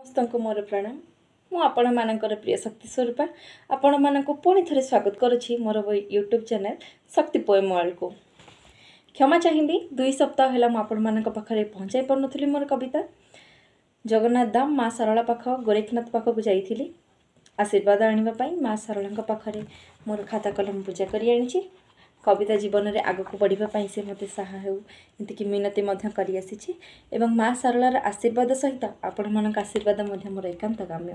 ସମସ୍ତଙ୍କୁ ମୋର ପ୍ରଣାମ। ମୁଁ ଆପଣମାନଙ୍କର ପ୍ରିୟ ଶକ୍ତି ସ୍ୱରୂପା ଆପଣମାନଙ୍କୁ ପୁଣି ଥରେ ସ୍ୱାଗତ କରୁଛି ମୋର ୟୁଟ୍ୟୁବ୍ ଚ୍ୟାନେଲ୍ ଶକ୍ତି ପୋଏମ୍ ୱାର୍ଲଡ଼କୁ। କ୍ଷମା ଚାହିଁବି, 2 ସପ୍ତାହ ହେଲା ମୁଁ ଆପଣମାନଙ୍କ ପାଖରେ ପହଞ୍ଚାଇ ପାରୁନଥିଲି ମୋର କବିତା। ଜଗନ୍ନାଥ ଧାମ, ମା ଶାରଳା ପାଖ, ଗୋରେଖନାଥ ପାଖକୁ ଯାଇଥିଲି ଆଶୀର୍ବାଦ ଆଣିବା ପାଇଁ। ମା ଶାରଳାଙ୍କ ପାଖରେ ମୋର ଖାତା କଲମ ପୂଜା କରି ଆଣିଛି। କବିତା ଜୀବନରେ ଆଗକୁ ବଢ଼ିବା ପାଇଁ ସେ ମୋତେ ସାହା ହେଉ, ଏତିକି ମିନତି ମଧ୍ୟ କରିଆସିଛି ଏବଂ ମା ଶାରଳାର ଆଶୀର୍ବାଦ ସହିତ ଆପଣମାନଙ୍କ ଆଶୀର୍ବାଦ ମଧ୍ୟ ମୋର ଏକାନ୍ତ କାମ୍ୟ।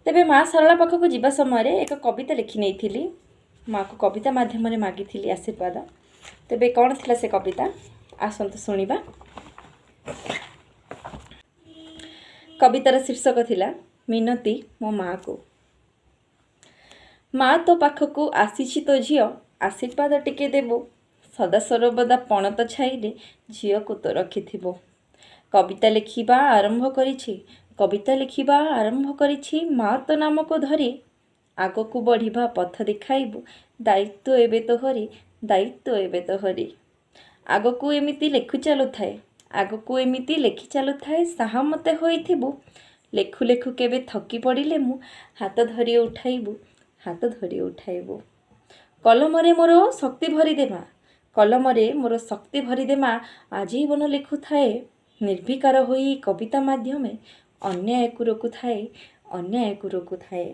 ତେବେ ମା ଶାରଳା ପାଖକୁ ଯିବା ସମୟରେ ଏକ କବିତା ଲେଖି ନେଇଥିଲି। ମାକୁ କବିତା ମାଧ୍ୟମରେ ମାଗିଥିଲି ଆଶୀର୍ବାଦ। ତେବେ କ'ଣ ଥିଲା ସେ କବିତା, ଆସନ୍ତୁ ଶୁଣିବା। କବିତାର ଶୀର୍ଷକ ଥିଲା ମିନତି ମୋ ମାଆକୁ। ମା, ତୋ ପାଖକୁ ଆସିଛି ତୋ ଝିଅ, ଆଶୀର୍ବାଦ ଟିକେ ଦେବୁ। ସଦା ସର୍ବଦା ପଣତ ଛାଇରେ ଝିଅକୁ ତୋ ରଖିଥିବୁ। କବିତା ଲେଖିବା ଆରମ୍ଭ କରିଛି, କବିତା ଲେଖିବା ଆରମ୍ଭ କରିଛି ମା ତୋ ନାମକୁ ଧରି। ଆଗକୁ ବଢ଼ିବା ପଥ ଦେଖାଇବୁ, ଦାୟିତ୍ୱ ଏବେ ତୋହରି, ଦାୟିତ୍ୱ ଏବେ ତୋହରି। ଆଗକୁ ଏମିତି ଲେଖୁ ଚାଲୁଥାଏ, ଆଗକୁ ଏମିତି ଲେଖି ଚାଲୁଥାଏ, ସାହା ମୋତେ ହୋଇଥିବୁ। ଲେଖୁ ଲେଖୁ କେବେ ଥକି ପଡ଼ିଲେ ମୁଁ ହାତ ଧରି ଉଠାଇବୁ, ହାତ ଧରି ଉଠାଇବୁ। କଲମରେ ମୋର ଶକ୍ତି ଭରିଦେ ମା, କଲମରେ ମୋର ଶକ୍ତି ଭରିଦେ ମା, ଆଜୀବନ ଲେଖୁଥାଏ। ନିର୍ବିକାର ହୋଇ କବିତା ମାଧ୍ୟମେ ଅନ୍ୟାୟକୁ ରୋକୁଥାଏ, ଅନ୍ୟାୟକୁ ରୋକୁଥାଏ।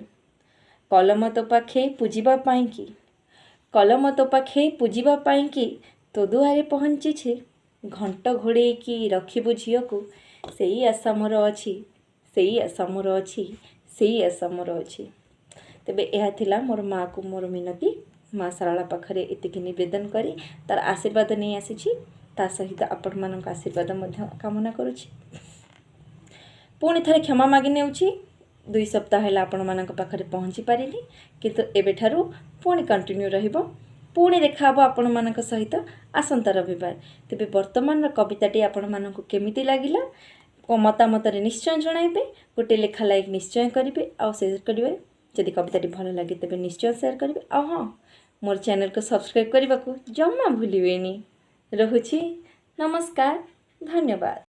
କଲମ ତୋ ପାଖେ ପୂଜିବା ପାଇଁକି, କଲମ ତୋ ପାଖେ ପୂଜିବା ପାଇଁକି ତୋ ଦୁଆରେ ପହଞ୍ଚିଛି। ଘଣ୍ଟ ଘୋଡ଼େଇକି ରଖିବୁ ଝିଅକୁ, ସେଇ ଆଶା ମୋର ଅଛି, ସେଇ ଆଶା ମୋର ଅଛି, ସେଇ ଆଶା ମୋର ଅଛି। ତେବେ ଏହା ଥିଲା ମୋର ମାଆକୁ ମୋର ମିନତି। ମା ଶାରଳା ପାଖରେ ଏତିକି ନିବେଦନ କରି ତାର ଆଶୀର୍ବାଦ ନେଇ ଆସିଛି। ତା ସହିତ ଆପଣମାନଙ୍କ ଆଶୀର୍ବାଦ ମଧ୍ୟ କାମନା କରୁଛି। ପୁଣି ଥରେ କ୍ଷମା ମାଗି ନେଉଛି, 2 ସପ୍ତାହ ହେଲା ଆପଣମାନଙ୍କ ପାଖରେ ପହଞ୍ଚି ପାରିନି। କିନ୍ତୁ ଏବେଠାରୁ ପୁଣି କଣ୍ଟିନ୍ୟୁ ରହିବ। ପୁଣି ଦେଖାହେବ ଆପଣମାନଙ୍କ ସହିତ ଆସନ୍ତା ରବିବାର। ତେବେ ବର୍ତ୍ତମାନର କବିତାଟି ଆପଣମାନଙ୍କୁ କେମିତି ଲାଗିଲା, ମତାମତରେ ନିଶ୍ଚୟ ଜଣାଇବେ। ଗୋଟେ ଲେଖା ଲାଇକ୍ ନିଶ୍ଚୟ କରିବେ ଆଉ ସେୟାର କରିବେ। ଯଦି କବିତାଟି ଭଲ ଲାଗେ, ତେବେ ନିଶ୍ଚୟ ସେୟାର କରିବେ। ଆଉ ହଁ, ମୋର ଚ୍ୟାନେଲକୁ ସବସ୍କ୍ରାଇବ୍ କରିବାକୁ ଜମା ଭୁଲିବେନି। ରହୁଛି, ନମସ୍କାର, ଧନ୍ୟବାଦ।